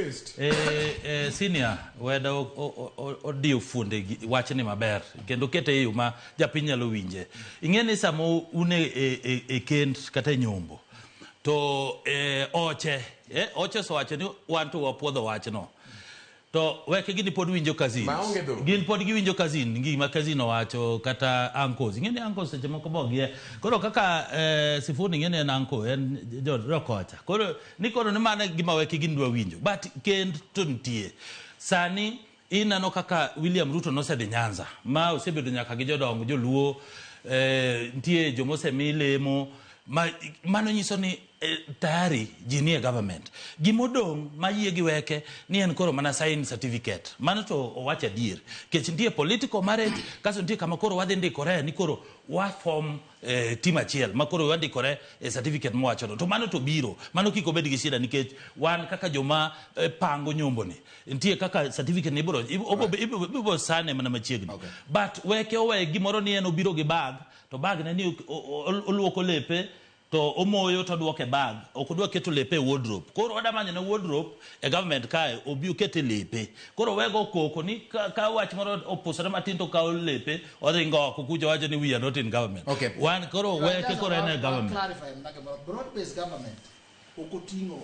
Eh, eh, senior weda odiyo fuonde wachni maber kendo kete e yo ma japiny nyalo winje. Ing'e ni sama un e, e, e, e kend kata e nyombo to eh, oche eh, oche osewacho ni wan to wapuodho wachno to weke gini pod winjo cousins Maonge dhok. gin pod giwinjo cousin gima cousin owacho kata uncles ing'e ni uncles seche moko bogie koro kaka eh, Sifuni ing'e ni en uncle en jo jokocha koro ni koro ni mano e gima weke gin dwa winjo but kend to nitie sani ineno kaka William Ruto nosedhi Nyanza ma osebedo nyaka gi jodong joluo eh, nitie joma osemi lemo ma, mano nyiso ni eh, tayari ji nie government gimodong' ma yie gi weke ni en koro mana sign certificate mano to owacho adier kech nitie political marriage kaso nitie kama koro wadhi ndikore ni koro wa form eh, team achiel ma koro wandikore e certificate mowachono to mano to biro mano kik obed gi shida nikech wan kaka joma eh, pango nyomboni nitie kaka certificate ni ibiro ibiro ibiro sane mana machiegni Okay. but weke owe gimoro ni en obiro gi bag to bag ne ni oluoko lepe to omoyo to oduoke bag ok odwa keto lepe e wardrobe koro oda manyo ne wardrobe e government kae obi okete lepe koro wego koko ni ka, ka wach moro opusore matin to okawo lepe oringo oko kucho wacho ni we are not in government Okay. wan koro weke koro en e government Clarify, broad based government ok oting'o